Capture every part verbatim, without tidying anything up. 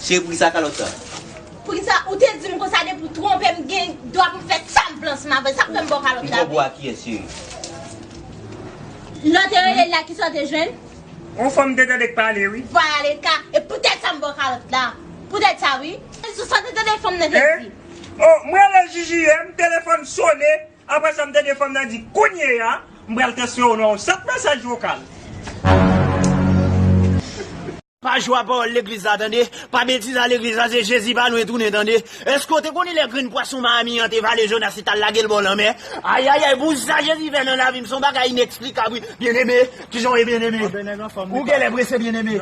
Cheri, poukisa kalòt sa? Poukisa ou te di m konsa depi w twonpe m gen dwa pou m fè sa m vle ansanm avè l? Sa k fè m ba w kalòt la? Li twonpe w ak kiyès, cheri? Lè w te rele l la, kisa w te jwenn? Yon fanm te tande k pale, wi. Vwala, e poutèt sa m ba w kalòt la. Poutèt sa, wi. Sou sa w te tande fanm nan te di. O, m rele Jiji yè, m telefòn sone. Apre sa, m tande fanm nan di, kounye a, m pral transfere w nan yon sant mesaj vokal. Pa jwe a pawòl legliz la, tande. Pa betize a legliz la, se Jezi pa nou e tounen, tande. Èske w te konnen lè grenn pwason Miami an te vale Jonas, li t al lage l bò lanmè? Ayayay, pou sa Jezi fè nan lavi m, se yon bagay ineksplikab, wi. Byeneme, kijan w ye, byeneme? Ou genlè prese, byeneme.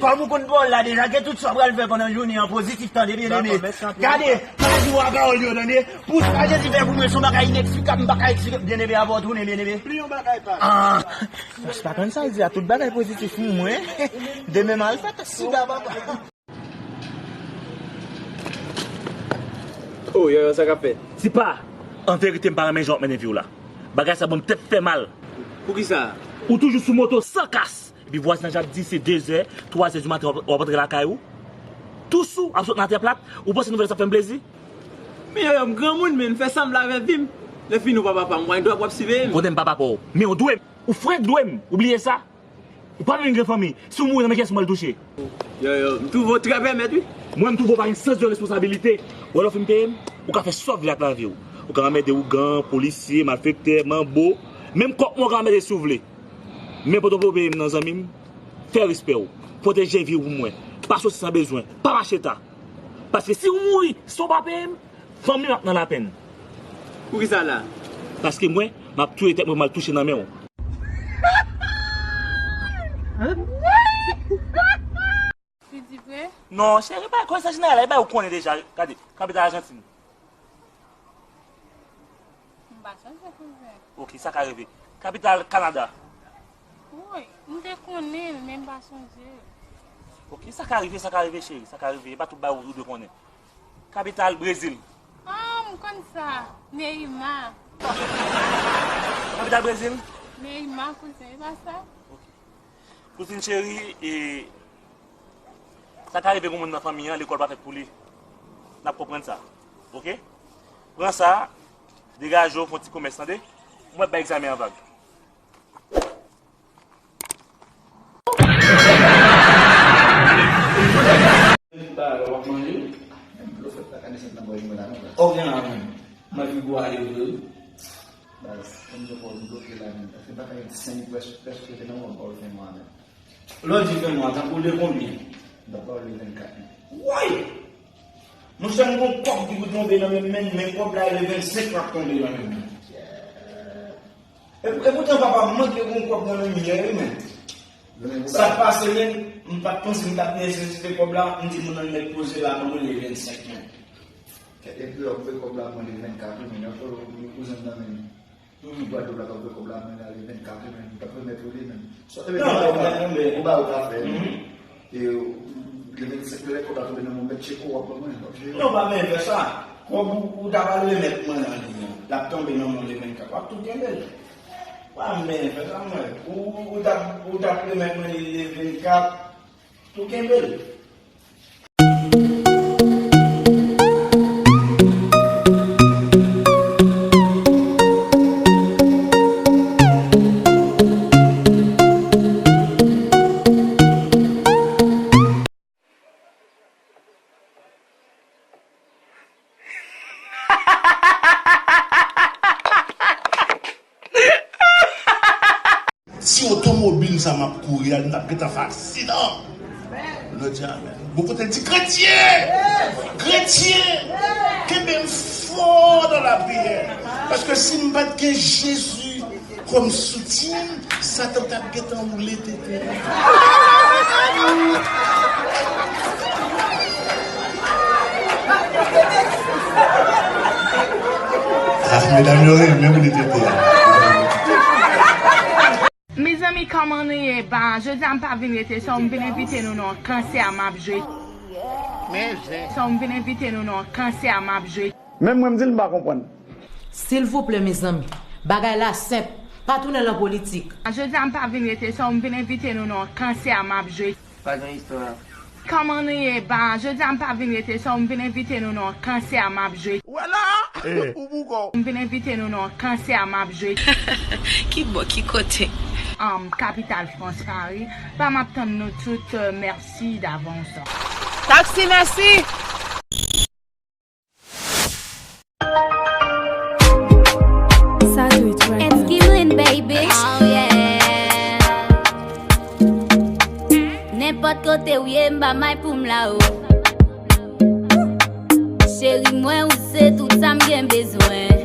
Kòm ou konn pawòl la deja, gen tout sa w pral fè pandan jounen an pozitif, tande, byeneme. Gade, pa jwe a pawòl yo, tande. Pou sa Jezi fè pou mwen, se yon bagay ineksplikab, m pa ka eksplike. Byeneme, avè w tounen, byeneme. Pli yon bagay pa. Ah. Mas pa konn sa l di a, tout bagay pozitif pou mwen. Demen m al fè tès sida, papa. Oh, yo, yo, sa k ap fèt? Tipa, an verite, m pa renmen jan w ap mennen vi w la. Bagay sa ban m tèt fè mal. Poukisa? Ou toujou sou moto san kas. Epi vwazinaj ap di se de zè, twa zè di maten w ap, w ap antre lakay ou. Tou sou, ap sot nan atè plat, ou panse nouvèl sa ap fè m plezi? Men yo, yo, m granmoun, men m fè sa m vle avè vi m. Lè fini w pa papa m, w pa gen dwa pou w ap siveye m. M konnen m pa papa w, men w dwe m. Ou frenk dwe m. Ou bliye sa? Ou pa menm gen fanmi. Si w mouri, nan men kiyès mwen l touche? Yo, yo, m twouve w trè pèmèt, wi. Mwen, m twouve w pa gen sans de responsabilite. Ou wè lè w fin peye m, ou ka fè sa w vle ak lavi w. Ou ka anmède ougan, polisye, malfektè, manbo. Menm kòk mwen w ka anmède si w vle. Men pandan w peye m nan, zanmi m, fè respè w. Pwoteje vi w pou mwen. Pa soti san bezwen. Pa mache ta. Paske si w mouri san w pa peye m, fanmi m ap nan lapenn. Poukisa la? Paske mwen, m ap touye tèt mwen pou m al touche nan men w. Li di vre? Non, cheri, pa konn sa jeneral la, e bay ou konnen deja. Gade, kapital Ajantin. M pa sonje, kouzen. Ok, sa ka rive. Kapital Kanada. Wi, m te konnen l, men m pa sonje. Ok, sa ka rive, sa ka rive, cheri, sa ka rive. E pa tout bagay ou dwe konnen. Kapital Brezil. Ah, m konn sa. Neima. Kapital Brezil? Neima, kouzen, e pa sa? Ok. Kouzin cheri, e, sa ka rive yon moun nan fanmi an, lekòl pa fèt pou li. N ap konprann sa. Oke? Pran sa, degaje w, fè yon ti komès, tande? Mwen bay egzamen an vag. Ba, w ap manje? Menm dlo fèt pa ka desann nan gòj mwen la, non, frè. Ok, non, non. Mwen fi gwo ale vre, wi. Baz, kòm se fò w bloke la menm. Paske pa ka gen senk pwès, pwès kote nan mwen, ba w fè mwa menm. Lè w di fè mwa, tankou de konbyen? Ba w le vennkat menm. Woy! Monchè, m gon kòb ki pou tonbe nan men m, men, men kòb la, e le vennsenk l ap tonbe nan men m. E, e poutan papa m manke gon kòb nan men m yè, wi, men. Sa k pase menm, m pa t panse m t ap nesesite kòb la, m di moun nan mèt poze la, mwen le vennsenk menm. Kèt epi w ap voye kòb la mwen le vennkat wi, men yon kòb wi kouzen m nan men m. Toujou Gwadloup la k ap voye kòb la mwen la le vennkat wi, men m t ap remèt ou li menm. Sòt le vennkat ou ba ou ka fè. E le vennsenk lè kòb la tonbe nan men w, mèt tcheke w ap ban mwen, w ap jere. Non, pa menm fè sa. Kòb ou, ou ta pral remèt mwen an li an, l ap tonbe nan men w le vennkat, w ap tou kenbe l. Pa menm fè sa mwen. Ou, ou, ou t ap, ou t ap remèt mwen li le vennkat, tou kenbe l. Si otomobil sa m ap kouri a, m t ap gentan fè aksidan. Lòt di amèn. Bon kote di kretyen! Kretyen! Kenbe m fò nan lapriyè. Paske si m pa t gen Jezi kòm soutyen, Satan t ap gentan woule tete. Ah, medam yo renmen woule tete a. Mezanmi, kòman nou ye? Ba, jodi a m pa vin rete, sa m vin envite nou nan kansè a m ap jwe. Men zen. Sa m vin envite nou nan kansè a m ap jwe. Menm mwen m di l m pa konprann. Silvouplè, mezanmi, bagay la senp, pa tounen lan politik. Jodi a m pa vin rete, sa m vin envite nou nan kansè a m ap jwe. Pa gen istwa. Kòman nou ye? Ba, jodi a m pa vin rete sou, m vin envite nou nan yon konsè m ap jwe. Ou wè la? Ou pou kò. M vin envite nou nan yon konsè m ap jwe. Ki bò, ki kote? Um, kapital Frans, Pari. Ba, m ap tann nou tout, euh, mèsi davans. Taxi, mèsi. Sa dwe trap. It's Kimlin, baby. Oh yeah. Nenpòt kote w ye, m ba may pou m la o. Cheri mwen, ou se tout sa m gen bezwen.